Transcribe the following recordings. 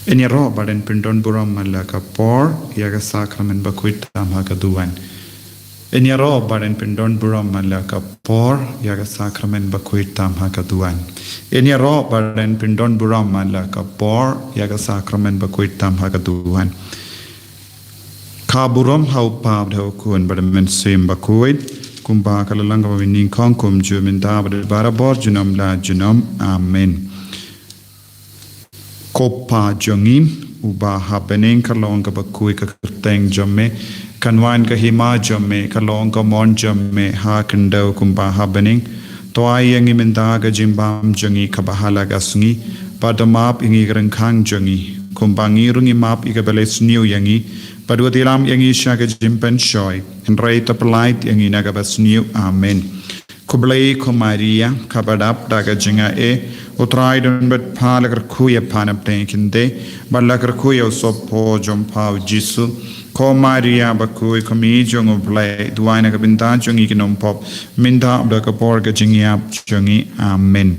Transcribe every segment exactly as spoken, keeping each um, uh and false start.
Yn ïaroh bad yn pyndon burom man la ka por ïa ka sakramen bakhuid tam ha ka duwan. Yn ïaroh bad yn pyndon burom man la ka por ïa ka sakramen bakhuid tam ha ka duwan. Yn ïaroh bad yn pyndon burom man la ka por ïa ka sakramen bakhuid tam ha ka duwan. Ka burom ha u Kpa bad ha u Khun bad ha u Mynsiem Bakhuid, kumba ka la long kaba nyngkong, kumjuh mynta bad barabor junom la junom. Amen. Ko Pa jong ngi uba ha bneng, ka long kaba khuid ka kyrteng jong me, kan wan ka hima jong me, ka long ka mon jong me ha khyndew kumba ha bneng. To ai ïa ngi mynta ka jingbam jong ngi kaba ha la ka sngi, bad to map ïa ngi ka ryngkhang jong ngi, kumba ngi ruh ngi map ïa kiba leh sniew ïa ngi, bad wat ïalam ïa ngi sha ka jingpynshoi, hynrei to pyllait ïa ngi na kaba sniew. Amen. Khublei ko Maria, kaba dap da ka jingaiei, u Trai u don bad pha, la kyrkhu ïa pha na pdeng ki khyndai, bad la kyrkhu ïa u sohpop jong pha u Jisu. Ko Maria bakhuid, ko Mei jong u Blei, duwai na ka bynta jong ngi ki nongpop, mynta bad ha ka por ka jingïap jong ngi. Amen.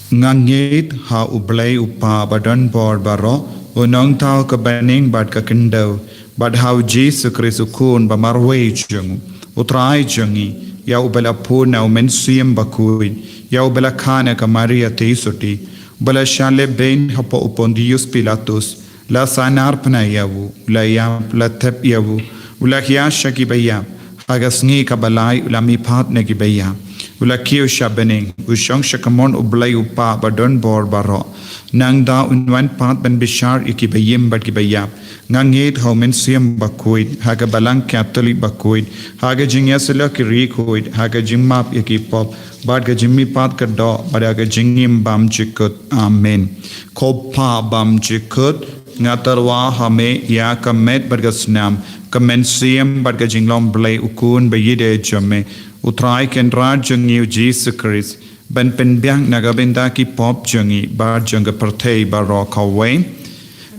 Nga ngeit ha u Blei u Kpa badonbor baroh, u nongthaw ka bneng bad ka khyndew, bad ha u Jisu Khrist u Khun ba marwei jong u, u Trai jong ngi, ïa uba la pun na u Mynsiem Bakhuid, ïa uba la kha na ka Maria Theisotti, uba la shah lehbeiñ hapoh u Pontius Pilatus, la sahnarphna ïa u, u la ïap, la thep ïa u, u la hiar sha kiba ïap, ha ka sngi kaba lai u la mihpat na kiba ïap, u la kiew sha bneng, u shong sha kamon u Blei u Kpa badonbor baroh. Nangta un wan pat ban bishar ïa kiba im bad kiba ïap. Nga ngeit ha u Mynsiem Bakhuid, ha ka Balang Katholik bakhuid, ha ka jingïasyllok ki riewkhuid, ha ka jingmap ïa ki pop, bad ka jingmihpat ka doh, bad ha ka jingim bymjukut. Amen. Ko Pa bymjukut, nga tyrwa ha me ïa ka met bad ka snam, ka mynsiem bad ka jinglong Blei u Khun baïadei jong me, u Trai Kynrad jong ngi u Jisu Khrist, ban pynbiang na ka bynta ki pop jong ngi bad jong ka pyrthei baroh kawei.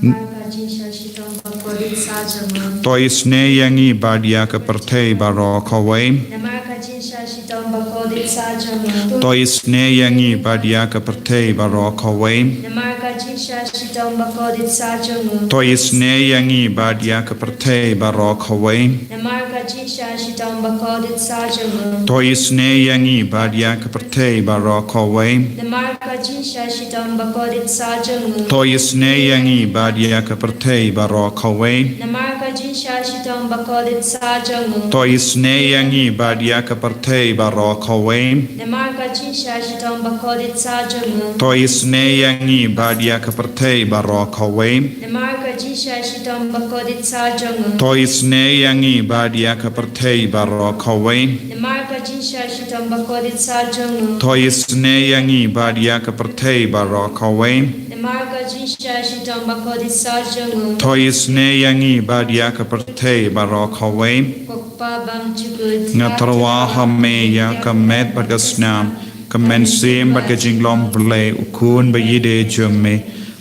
Namar ka jingsha shitom bakordit sa jong u. To isynei ïa ngi bad ïa ka pyrthei baroh kawei. Namar ka jingsha shitom bakordit sa jong u. To isynei ïa ngi bad ïa ka pyrthei baroh kawei. Namar ka jingsha shitom bakordit sa jong u. To isynei ïa ngi bad ïa ka pyrthei baroh kawei. Namar ka jingsha shitom bakordit sa jong u. To isynei ïa ngi bad ïa ka pyrthei baroh kawei. Namar ka jingsha shitom bakordit sa jong u. To isynei ïa ngi bad ïa ka pyrthei baroh kawei. Namar ka jingsha shitom bakordit sa jong u. To isynei ïa ngi bad ïa ka pyrthei baroh kawei. Namar ka jingsha shitom bakordit sa jong u. To isynei ïa ngi bad ïa ka pyrthei baroh kawei. Namar ka jingsha shitom bakordit sa jong u. To isynei ïa ngi bad ïa ka pyrthei baroh kawei. Namar ka jingsha shitom bakordit sa jong u. To isynei ïa ngi bad ïa ka pyrthei baroh kawei. Namar ka jingsha shitom bakordit sa jong u. To isynei ïa ngi bad ïa ka pyrthei baroh kawei. Ko Pa bymjukut. Nga tyrwa ha me ïa ka met bad ka snam, ka mynsiem bad ka jinglong Blei u Khun baïadei jong me,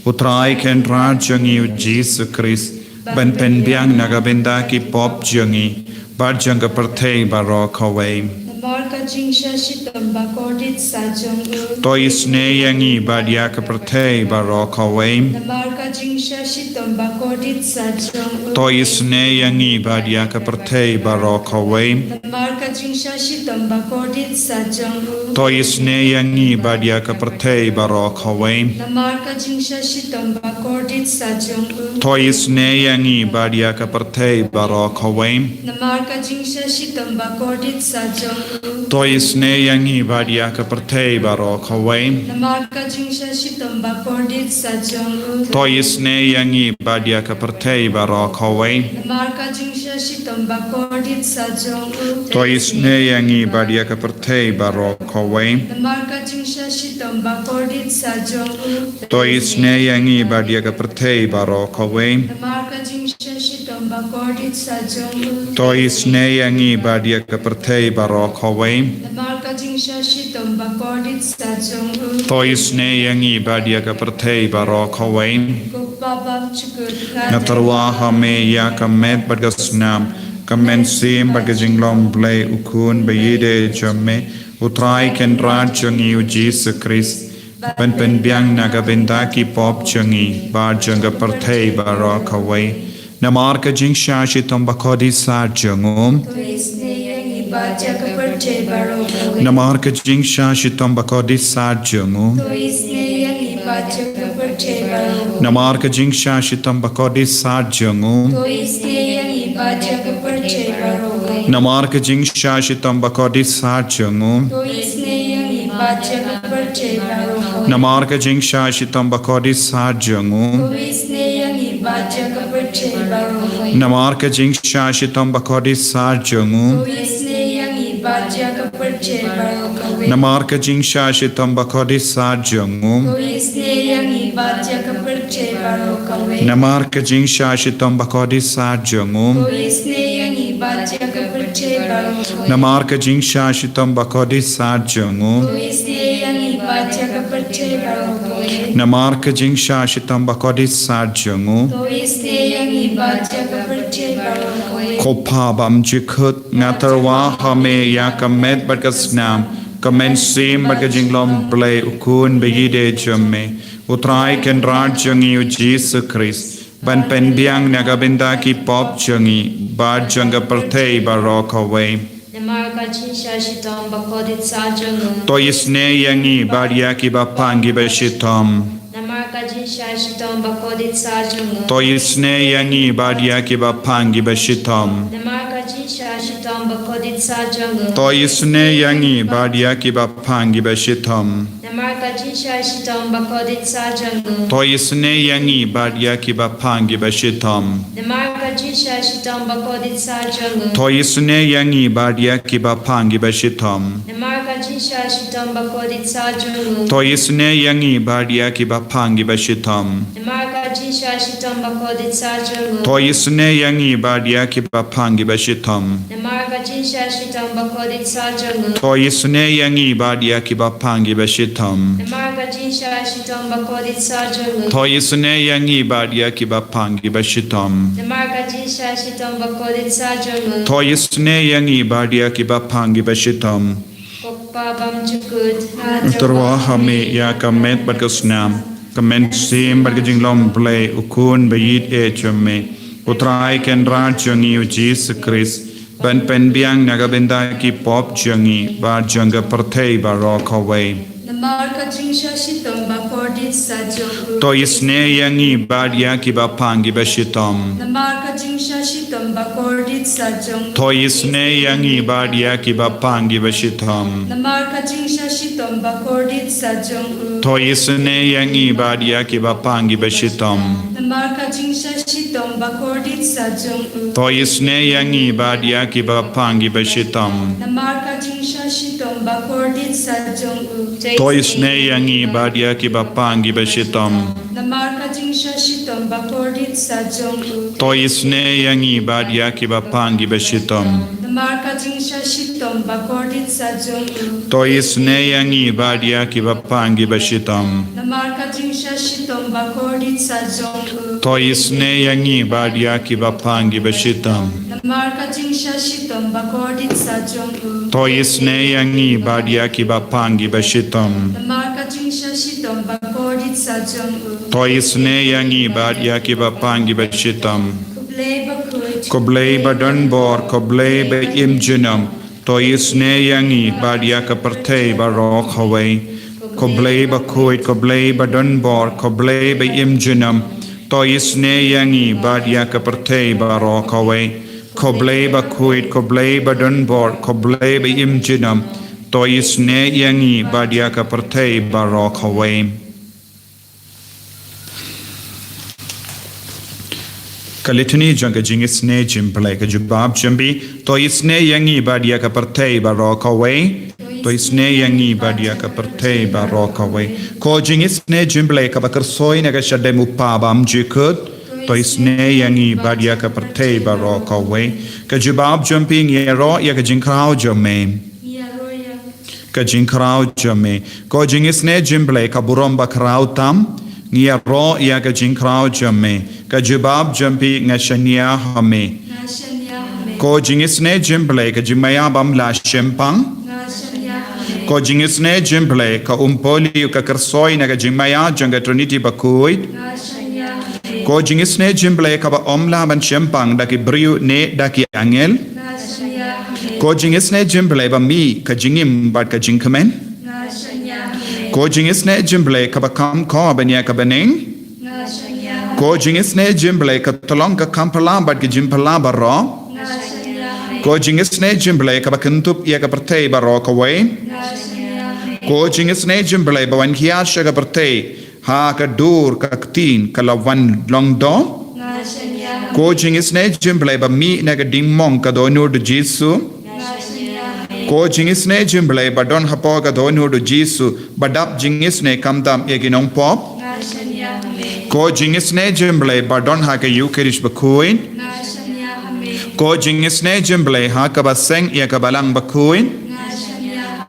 u Trai Kynrad jong ngi u Jisu Khrist, ban pynbiang na ka bynta ki pop jong ngi bad jong ka pyrthei baroh kawei. Namar ka jingsha shitom bakordit sa jong u. To isynei ïa ngi bad ïa ka pyrthei baroh kawei. Namar ka jingsha shitom bakordit sa jong u. To isynei ïa ngi bad ïa ka pyrthei baroh kawei. Namar ka jingsha shitom bakordit sa jong u. To isynei ïa ngi bad ïa ka pyrthei baroh kawei. Namar ka jingsha shitom bakordit sa jong u. To isynei ïa ngi bad ïa ka pyrthei baroh kawei. Namar ka jingsha shitom bakordit sa jong u. To isynei ïa ngi bad ïa ka pyrthei baroh kawei. Namar ka jingsha shitom bakordit sa jong u. To isynei ïa ngi bad ïa ka pyrthei baroh kawei. Namar ka jingsha shitom bakordit sa jong u. To isynei ïa ngi bad ïa ka pyrthei baroh kawei. Namar ka jingsha shitom bakordit sa jong u. To isynei ïa ngi bad ïa ka pyrthei baroh kawei. Namar ka jingsha shitom bakordit sa jong u. To isynei ïa ngi bad ïa ka pyrthei baroh kawei. Namar ka jingsha shitom bakordit sa jong u. To isynei ïa ngi bad ïa ka pyrthei baroh kawei. Ko Pa bymjukut. Nga tyrwa ha me ïa ka met bad ka snam, ka mynsiem bad ka jinglong Blei u Khun baïadei jong me, u Trai Kynrad jong ngi u Jisu Khrist, ban pynbiang na ka bynta ki pop jong ngi bad jong ka pyrthei baroh kawei. Namar ka jingshah shitom bakordit sar jong u, namar ka jingshah shitom bakordit sar jong u, namar ka jingshah shitom bakordit sar jong u, namar ka jingshah shitom bakordit sar jong u, namar ka jingshah shitom bakordit sar jong u, namar ka jingshah shitom bakordit sar jong u, namar ka jingshah shitom bakordit sar jong u, namar ka jingshah shitom bakordit sar jong u, namar ka jingshah shitom bakordit sar jong u, namar ka jingshah shitom bakordit sar jong u. Ko Pa bymjukut, nga tyrwa ha me ïa ka met bad ka snam, ka mynsiem bad ka jinglong Blei, u Khun baieid jong me, U Trai Kynrad jong ngi U Jisu Khrist, ban pynbiang na ka bynta ki pop jong ngi bad jong ka pyrthei baroh kawei. Namar ka jingshah shitom bakordit sar jong u, to isynei ïa ngi bad ïa kiba pang kiba shitom. Namar ka jingshah shitom bakordit sar jong u, to isynei ïa ngi bad ïa kiba pang kiba shitom. Namar ka jingshah shitom bakordit sar jong u, to isynei ïa ngi bad ïa kiba pang kiba shitom. Namar ka jingshah shitom bakordit sar jong u, to isynei ïa ngi bad ïa kiba pang kiba shitom. Namar ka jingshah shitom bakordit sar jong u, to isynei ïa ngi bad ïa kiba pang kiba shitom. Namar ka jingshah shitom bakordit sar jong u, to isynei ïa ngi bad ïa kiba pang kiba shitom. Namar ka jingshah shitom bakordit sar jong u, to isynei ïa ngi bad ïa kiba pang kiba shitom. Namar ka jingshah shitom bakordit sar jong u, to isynei ïa ngi bad ïa kiba pang kiba shitom. Namar ka jingshah shitom bakordit sar jong u, to isynei ïa ngi bad ïa kiba pang kiba shitom. Namar ka jingshah shitom bakordit sar jong u, to isynei ïa ngi bad ïa kiba pang kiba shitom. Ko Pa bymjukut, nga tyrwa ha me ïa ka met bad ka snam, ka mynsiem bad ka jinglong Blei, U Khun baieid jong me, U Trai Kynrad jong ngi U Jisu Khrist, ban pynbiang na ka bynta ki pop jong ngi bad jong ka pyrthei baroh kawei. Namar ka jingshah shitom bakordit sar jong u, to isynei ïa ngi bad ïa kiba pang kiba shitom. Namar ka jingshah shitom bakordit sar jong u, to isynei ïa ngi bad ïa kiba pang kiba shitom. Namar ka jingshah shitom bakordit sar jong u, to isynei ïa ngi bad ïa kiba pang kiba shitom. Namar ka jingshah shitom bakordit sar jong u, to isynei ïa ngi bad ïa kiba pang kiba shitom. Namar ka jingshah shitom bakordit sar jong u, to isynei ïa ngi bad ïa kiba pang kiba shitom. Namar ka jingshah shitom bakordit sar jong u, to isynei ïa ngi bad ïa kiba pang kiba shitom. Namar ka jingshah shitom bakordit sar jong u, to isynei ïa ngi bad ïa kiba pang kiba shitom. Namar ka jingshah shitom bakordit sar jong u, to isynei ïa ngi bad ïa kiba pang kiba shitom. Namar ka jingshah shitom bakordit sar jong u, to isynei ïa ngi bad ïa kiba pang kiba shitom. Namar ka jingshah shitom bakordit sar jong u, to isynei ïa ngi bad ïa kiba pang kiba shitom. Ko Blei bakhuid, ko Blei badonbor, ko Blei baim junom, to isynei ïa ngi bad ïa ka pyrthei baroh kawei. Ko Blei bakhuid, ko Blei badonbor, ko Blei baim junom, to isynei ïa ngi bad ïa ka pyrthei baroh kawei. Ko Blei bakhuid, ko Blei badonbor, ko Blei baim junom, to isynei ïa ngi bad ïa ka pyrthei baroh kawei. Ka Litany jong ka jingisynei jingblei. Ka jubab jong phi: To isynei ïa ngi bad ïa ka pyrthei baroh kawei. To isynei ïa ngi bad ïa ka pyrthei baroh kawei. Ko jingisynei jingblei kaba kyrsoi na ka shadem u Pa bymjukut, to isynei ïa ngi bad ïa ka pyrthei baroh kawei. Ka jubab jong phi: Ngi ïaroh ïa ka jingkhraw jong me. Ka jingkhraw jong me. Ko jingisynei jingblei ka burom bakhraw tam, ngi ïaroh ïa ka jingkhraw jong me. Ka jubab jong phi: Nga shaniah ha me. Ko jingisynei jingblei ka jingmaïa bym lah shemphang, Ko jingisynei jong U Blei, ka um poh lieh ka kyrsoi na ka jingmaïa jong ka Trinity bakhuid. Ko jingisynei jong U Blei kaba ym lah ban shemphang da ki briew ne da ki angel. Ko jingisynei jong U Blei ba mih ka jingim bad ka jingkmen. Ko jingisynei jong U Blei kaba kham khor ban ïa ka bneng. Ko jingisynei jong U Blei ka tyllong ka kham phylla bad ka jingphylla baroh. Ko jingisynei jong U Blei kaba kyntup ïa ka pyrthei baroh kawei. Ko jingisynei jong U Blei ba wan khia sha ka pyrthei ha ka dur ka ktien ka la wan long doh. Ko jingisynei jong U Blei ba mih na ka diengmong ka dohnud u Jisu. Ko jingisynei jong U Blei ba don hapoh ka dohnud u Jisu, ba dap jingisynei khamtam ïa ki nongpop. Ko jingisynei jong U Blei ba don ha ka Eucharist bakhuid. Ko jingisynei jong U Blei ha kaba seng ïa ka balang bakhuid.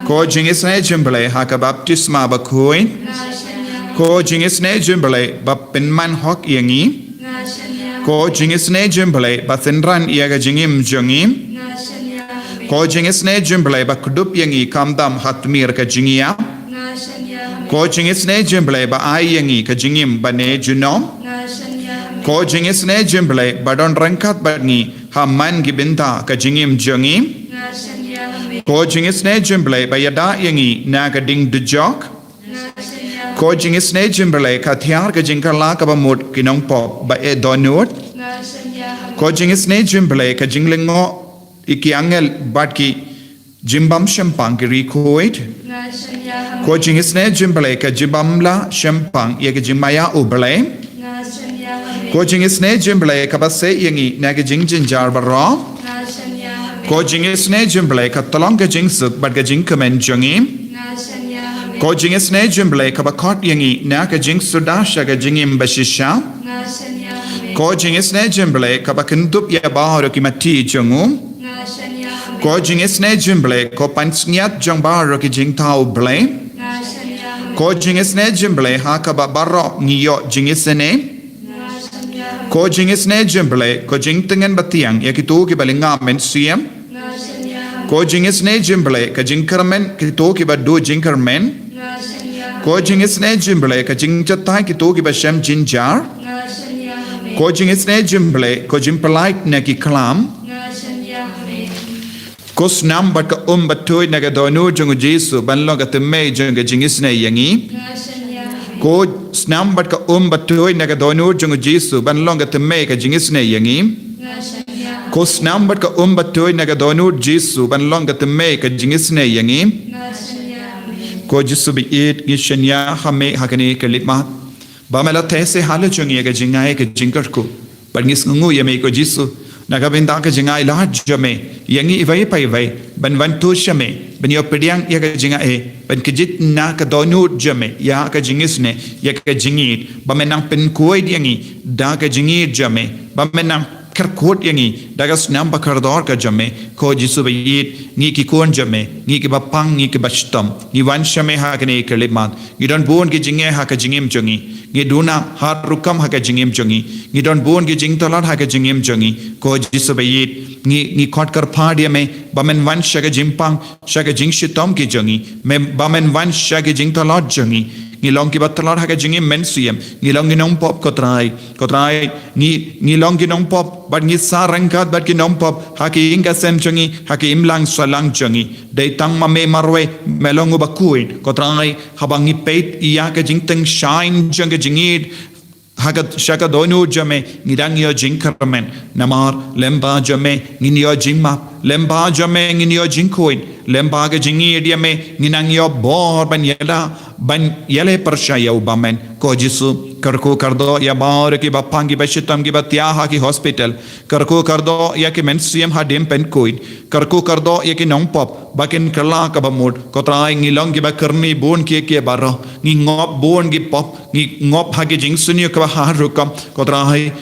Ko jingisynei jong U Blei ha ka baptisma bakhuid. Ko jingisynei jong U Blei ba pynman hok ïa ngi. Ko jingisynei jong U Blei ba synran ïa ka jingim jong ngi. Ko jingisynei jong U Blei ba kdup ïa ngi khamtam ha tmier ka jingïap. Ko jingisynei jong U Blei ba ai ïa ngi ka jingim bane junom. Ko jingisynei jong U Blei ba don ryngkat bad ngi ha man ki bynta ka jingim jong ngi. Ko jingisynei jong U Blei ba ïada ïa ngi na ka ding dujok. Ko jingisynei jong U Blei ka thiar ka jingkylla kaba mut ki nongpop ba eh dohnud. Ko jingisynei jong U Blei ka jinglyngngoh ïa ki angel bad ki jingbym shemphang ki riewkhuid. Ko jingisynei jong U Blei ka jingbym lah shemphang ïa ka jingmaïa U Blei. Ko jingisynei jong U Blei kaba sei ïa ngi na ki jingjynjar baroh. Ko jingisynei jong U Blei ka tyllong ka jingsuk bad ka jingkmen jong ngi. Ko jingisynei jong U Blei kaba khot ïa ngi na ka jingsuda sha ka jingim bashisha. Ko jingisynei jong U Blei kaba kyntup ïa baroh ki mati jong u. Ko jingisynei jong U Blei ko pansngiat jong baroh ki jingthaw U Blei. Ko jingisynei jong U Blei ha kaba baroh ngi ïoh jingisynei. Ko jingisynei jong U Blei ko jingtngen batiang ïa kito kiba lynga mynsiem. Ko jingisynei jong U Blei ka jingkyrmen kito kiba duh jingkyrmen. Ko jingisynei jong U Blei ka jingjatai kito kiba shem jynjar. Ko jingisynei jong U Blei ko jingpyllait na ki khlam. Ko snam bad ka um bathuid na ka dohnud jong u Jisu ban long ka thymmei jong ka jingisynei ïa ngi. Ko snam bad ka um bathuid na ka dohnud jong u Jisu ban long ka thymmei ka jingisynei ïa ngi. Ko snam bad ka um bathuid na ka dohnud Jisu ban long ka thymmei ka jingisynei ïa ngi. Ko Jisu baieit, ngi shaniah ha me ha kane ka lipmat. Ba me la theh seh halor jong ngi ïa ka jingai ka jingkyrkhu. Bad ngi sngewnguh ïa me ko Jisu. Na ka bynta ka jingai lad jong me ïa ngi iwei pa iwei ban wan tur sha me ban ïoh pdiang ïa ka jingai ban kjit na ka dohnud jong me ïa ka jingisynei ïa ka jingïeit ba me nang pynkhuid ïa ngi da ka jingïeit jong me ba me nang kyrkhu ïa ngi da ka snam ba kordor ka jong me. Ko Jisu baieit, ngi ki khun jong me, ngi kiba pang, ngi kiba shitom, ngi wan sha me ha kane ka lipmat. Ngi don bun ki jingeh ha ka jingim jong ngi. Ngi duna ha rukom ha ka jingim jong ngi. Ngi don bun ki jingtlot ha ka jingim jong ngi. Ko Jisu baieit, ngi ngi khot kyrpad ïa me ba men wan sha ka jingpang, sha ka jingshitom ki jong ngi. Me ba men wan sha ka jingtlot jong ngi. Ngi long kiba tlot ha ka jingim mynsiem. Ngi long ki nongpop ko Trai. Ko Trai, ngi ngi long ki nongpop bad ngi sah ryngkat bad ki nongpop ha ki ïing ki sem jong ngi, ha ki imlang sahlang jong ngi. Dei tang ma me marwei me long uba khuid. Ko Trai, haba ngi peit ïa ka jingtyngshaiñ jong ka jingïeit ha ka sha ka dohnud jong me, ngi dang ïoh jingkyrmen. Namar lyngba jong me ngin ïoh jingmap, lyngba jong me ngin ïoh jingkhuid, lyngba ka jingïeit ïa me ngin nang ïoh bor ban ïada ban ïaleh pyrshah ïa u bymmen. Ko Jisu, kyrkhu kyrdoh ïa baroh kiba pang, kiba shitom, kiba thiah ha ki hospital. Kyrkhu kyrdoh ïa ki mynsiem hadien pynkhuid. Kyrkhu kyrdoh ïa ki nongpop ba kin kylla kaba mut. Ko Trai, ngi long kiba kyrni bun kiei kiei baroh. Ngi ngop bun ki pop, ngi ngop ha ki jingsniew kaba har rukom. Ko Trai,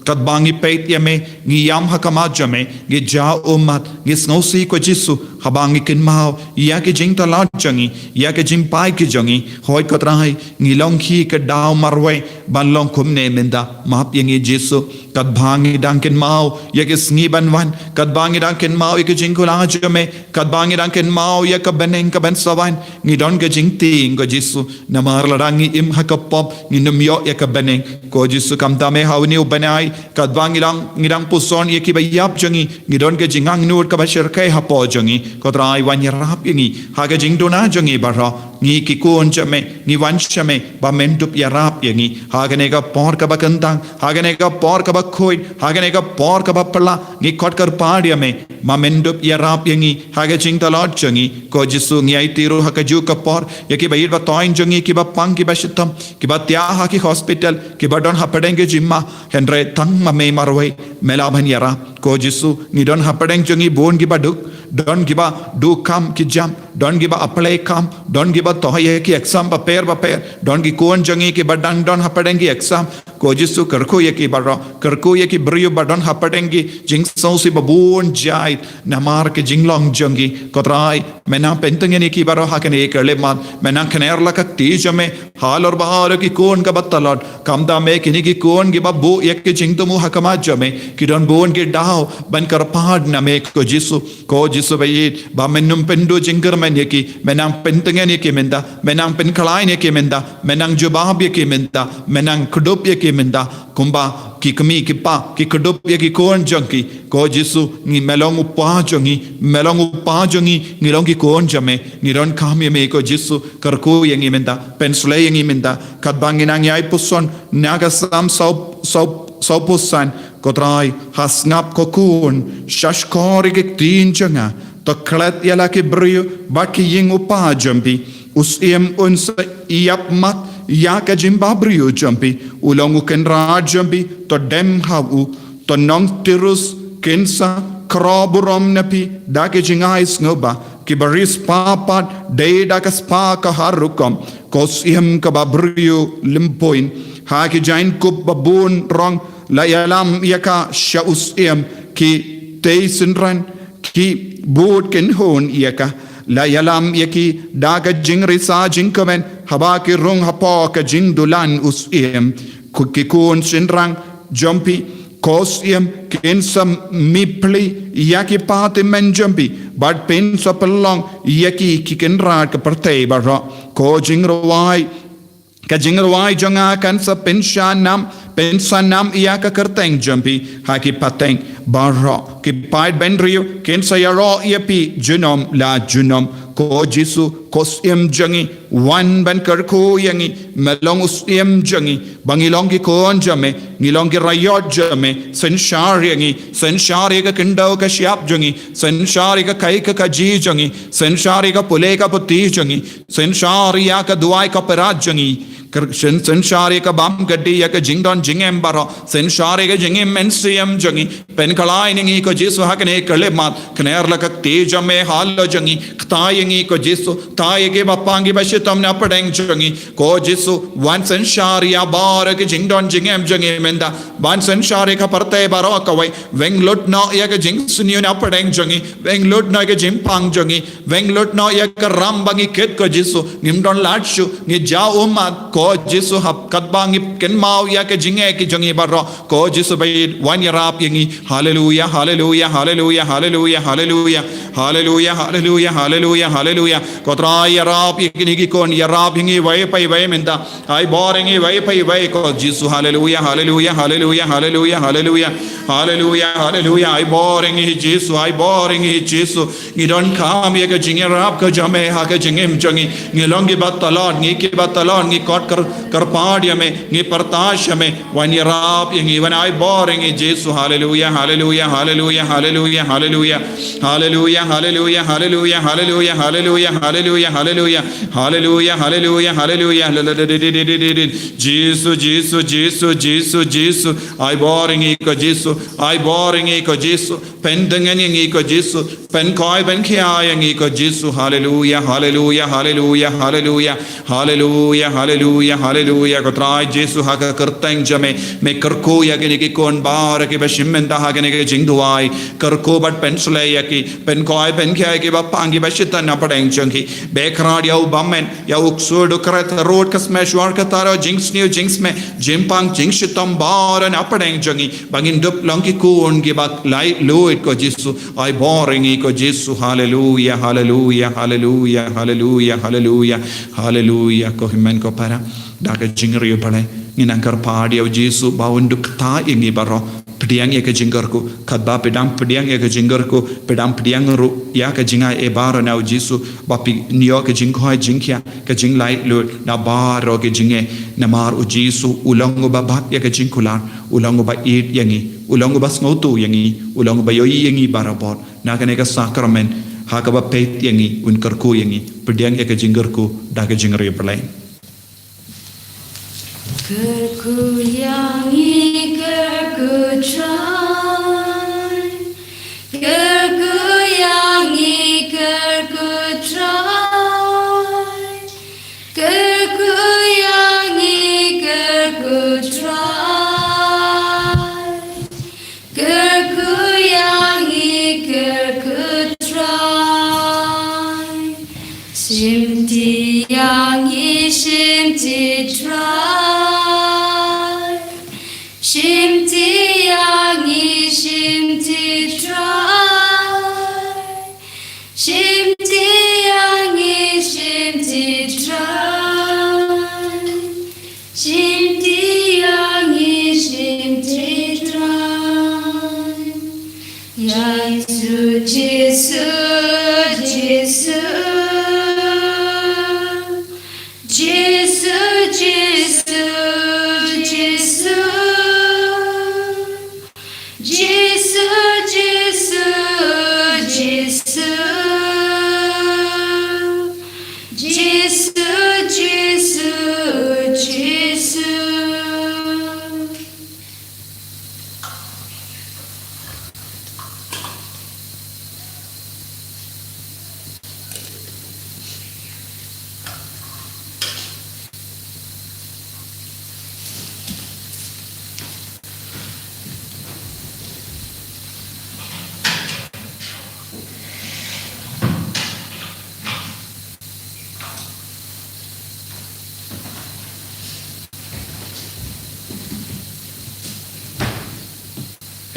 katba ngi peit ïa me, ngi ïam ha khmat jong me, ngi jah ummat, ngi sngewsih ko Jisu, haba ngi kynmaw ïa ki jingtlot jong ngi, ïa ki jingpait ki jong ngi. Hooid ko Trai, ngi long hi ka daw marwei ban long kumne mynta. Map ïa ngi Jisu, katba ngi dang kynmaw ïa ki sngi ban wan, katba ngi dang kynmaw ïa ki jingkular jong me, katba ngi dang kynmaw ïa ka bneng kaban sa wan, ngi don ka jingtieng, ko Jisu. Namar lada ngi im ha ka pop, ngin ym ïoh ïa ka bneng. Ko Jisu, kam da me ha une u bnai, katba ngi dang, ngi dang puson ïa kiba ïap jong ngi, ngi don ka jingangnud kaba shyrkhei hapoh jong ngi. Ko Trai, wan ïarap ïa ngi ha ka jingduna jong ngi baroh. Ngi ki khun jong me, ngi wan sha me ba men dup ïarap ïa ngi ha kane ka por kaba kyntang, ha kane ka por kaba khuid, ha kane ka por kaba pla. Ngi khot kyrpad ïa me ba men dup ïarap ïa ngi ha ka jingtlot jong ngi. Ko Jisu, ngi aiti ruh ha kajuh ka por ïa kiba ïeit ba thoiñ jong ngi, kiba pang, kiba shitom, kiba thiah ha ki hospital, kiba don hapdeng ki jingma. Hynrei tang ma me marwei me lah ban ïarap. Ko Jisu, ngi don hapdeng jong ngi bun kiba duk, don kiba duh kam ki jam, don kiba apply kam, don kiba thoh ïa ki exam bapher bapher, don ki khun jong ngi kiba dang don hapdeng ki exam. Ko Jisu, kyrkhu ïa ki baroh, kyrkhu ïa ki briew ba don hapdeng ki jingsngewsih ba bun jait namar ki jinglong jong ki. Ko Trai, men nang pyntngen ïa ki baroh ha kane ka khyllipmat, men nang kner la ka kti jong me halor baroh ki khun kiba tlot. Kam da me kine ki khun kiba buh ïa ki jingthmu ha khmat jong me, ki don bun ki daw ban kyrpad na me, ko Jisu. Ko Jisu ba ïeit, ba men ym pynduh jingkyrmen ïa ki, men nang pyntngen ïa ki mynta, men nang pynkhlaiñ ïa ki mynta, men nang jubab ïa ki mynta, men nang kdup ïa ki mynta, kumba ki kmie ki kpa ki kdup ïa ki khun jong ki. Ko Jisu, ngi, me long u kpa jong ngi, me long u kpa jong ngi, ngi long ki khun jong me, ngi donkam ïa me, ko Jisu. Kyrkhu ïa ngi mynta, pynshlei ïa ngi mynta, katba ngi nang ïai puson na ka Salm saw, saw, sawphew san. Ko Trai, ha sngap, ko khun, shahshkor ïa ki ktien jong nga, to klet ïa la ki briew bad ki ïing u kpa jong phi. U syiem un sa ïap mat ïa ka jingbabriew jong phi. U long u kynrad jong phi, to dem ha u. To nong Tirus kin sa khro burom na phi da ki jingai sngewbha, ki bariewspah pat dei da ka spah ka har rukom. Ko syiem kaba briew lympung ha ki jaiñkup ba bun rong, la ïalam ïa ka sha u syiem, ki tei synran, ki bud kynhun ïa ka. La ïalam ïa ki da ka jingrisa jingkmen haba ki rung hapoh ka jingdulan u syiem. Ki khun shynrang jong phi, ko syiem, kin sa mih plie ïa ki kpa tymmen jong phi, bad phin sa pynlong ïa ki ki kynrad ka pyrthei baroh. Ko jingrwai, ka jingrwai jong nga kan sa pynshah nam, pynshah nam ïa ka kyrteng jong phi ha ki pateng baroh. Ki paid bynriew kin sa ïaroh ïa phi junom la junom. Ko Jisu, ko syiem jong ngi, wan ban kyrkhu ïa ngi. Me long u syiem jong ngi, ba ngi long ki khun jong me, ngi long ki raiot jong me. Synshar ïa ngi, synshar ïa ka khyndew ka shyiap jong ngi, synshar ïa ka kai ka kajih jong ngi, synshar ïa ka pule ka puthi jong ngi, synshar ïa ka duwai ka pyrkhat jong ngi. Kyrkhu, syn, synshar ïa ka bam ka dih, ïa ka jingdon jingem baroh, synshar ïa ka jingim mynsiem jong ngi. Pynkhlaiñ ïa ngi, ko Jisu, ha kane ka khyllipmat. Kner la ka kti jong me halor jong ngi, kta ïa ngi, ko Jisu. Kta ïa kiba pang kiba shitom na pdeng jong ngi, ko Jisu. Wan synshar ïa baroh ki jingdon jingem jong ngi mynta. Wan synshar ïa ka pyrthei baroh kawei. Weng lut noh ïa ka jingsniew na pdeng jong ngi, weng lut noh ïa ka jingpang jong ngi, weng lut noh ïa ka ram ba ngi kit, ko Jisu. Ngim don lad shuh, ngi jaw ummat, ko Jisu, haba katba ngi kynmaw ïa ka jingeh ki jong ngi baroh, ko Jisu ba ïeit, wan ïarap ïa ngi. Haleluia, haleluia, haleluia, haleluia, haleluia. Haleluia, haleluia, haleluia, haleluia. Ko Trai, ïarap ïa kine ki khun, ïarap ïa ngi iwei pa iwei mynta. Ai bor ïa ngi iwei pa iwei, ko Jisu. Haleluia, haleluia, haleluia, haleluia, haleluia. Haleluia, haleluia. Ai bor ïa ngi, Jisu, ai bor ïa ngi, Jisu. Ngi donkam ïa ka jingïarap ka jong me ha ka jingim jong ngi. Ngi long kiba tlot, ngi kiba tlot, ngi khot kyr, kyrpad ïa me, ngi pyrta sha me. Wan ïarap ïa ngi, wan ai bor ïa ngi, Jisu. Haleluia, haleluia, haleluia, haleluia, haleluia. Haleluia, haleluia, haleluia, haleluia, haleluia, haleluia, haleluia. Haleluia, haleluia, haleluia. Jisu, Jisu, Jisu, Jisu, Jisu. Ai bor ïa ngi, ko Jisu. Ai bor ïa ngi, ko Jisu. Pyntngen ïa ngi, ko Jisu. Pynkhuid, pynkhia ïa ngi, ko Jisu. Haleluia, haleluia, haleluia, haleluia. Haleluia, haleluia, haleluia. Ko Trai Jisu, ha ka kyrteng jong me, me kyrkhu ïa kine ki khun baroh kiba shim mynta ha kane ka jingduwai, kyrkhu bad pynshlei ïa ki, pynkhoi pynkhia ïa ki bapang ki bashitan na pdeng jong ki. Beh khrat ïa u bymmen, ïa u ksuid u kret, rud ka smai shuwa ka taro, jingsniew jingsmeh, jingpang jingshitom baroh na pdeng jong ngi, ba ngin dup long ki khun kiba laitluid ko Jisu. Ai bor ïa ngi ko Jisu. Haleluya, haleluya, haleluya, haleluya, haleluya, haleluya. Ko hynmen ko para, da ka jingriewblei ngin nang kyrpad ïa u Jisu ba un dup ktah ïa ngi baroh. Pdiang ïa ka jingkyrkhu, katba phi dang pdiang ïa ka jingkyrkhu, phi dang pdiang ruh ïa ka jingai ei baroh na u Jisu, ba phin ïoh ka jingkhoi jingkhiah, ka jinglaitluid na baroh ka jingeh. Namar u Jisu u long uba bat ïa ka jingkular, u long uba ïeit ïa ngi, u long uba sngewthuh ïa ngi, u long uba ïohi ïa ngi barabor. Na kane ka sakramen, ha kaba peit ïa ngi, un kyrkhu ïa ngi. Pdiang ïa ka jingkyrkhu da ka jingriewblei. Kyrkhu ïa ngi, kyrkhu Trai. Kyrkhu ïa ngi, kyrkhu Trai. Kyrkhu ïa ngi, kyrkhu Trai. Kyrkhu ïa ngi, kyrkhu Trai. Shimti ïa ngi, shimti Trai. Shimti ïa ngi, shimti Trai. Shimti ïa ngi, shimti Trai. Shimti ïa ngi, shimti Trai. Jisu, Jisu, Jisu. Jisu, Jisu, Jisu. Jisu, Jisu, Jisu. Jisu, Jisu, Jisu.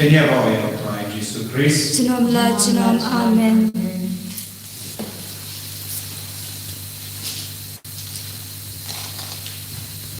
Kane ka daw ïa u Trai Jisu Khrist. Junom la junom, amen.